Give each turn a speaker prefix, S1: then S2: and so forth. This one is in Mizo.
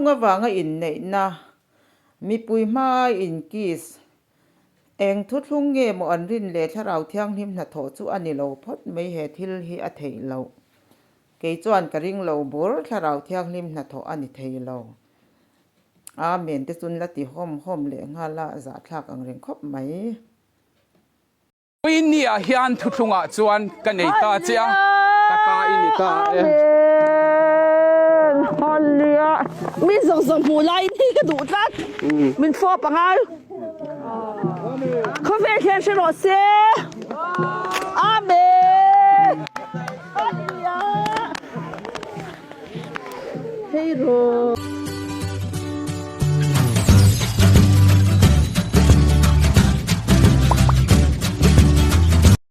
S1: Thuthlung avanga inneihna, mipui hmaa inkiss, eng thuthlung nge maw an rin leh Thlarau Thianghlim hnathawh chu a ni lo phawt mai he thil hi a theih loh. Kei chuan ka ring lo bur, Thlarau Thianghlim hnathawh a ni thei lo. Amen te chun la ti hawm hawm leh nghal a, zahthlak ang reng khawp mai.
S2: Puini ah hian thuthlungah chuan ka nei ta che a, ka ta i ni ta e.
S3: Amen Hallelujah Mi zawng zawng hmuh laiin hi ka duh tlat min fawp angai khawvel hian hre rawh se Amen Hallelujah Hei rawh.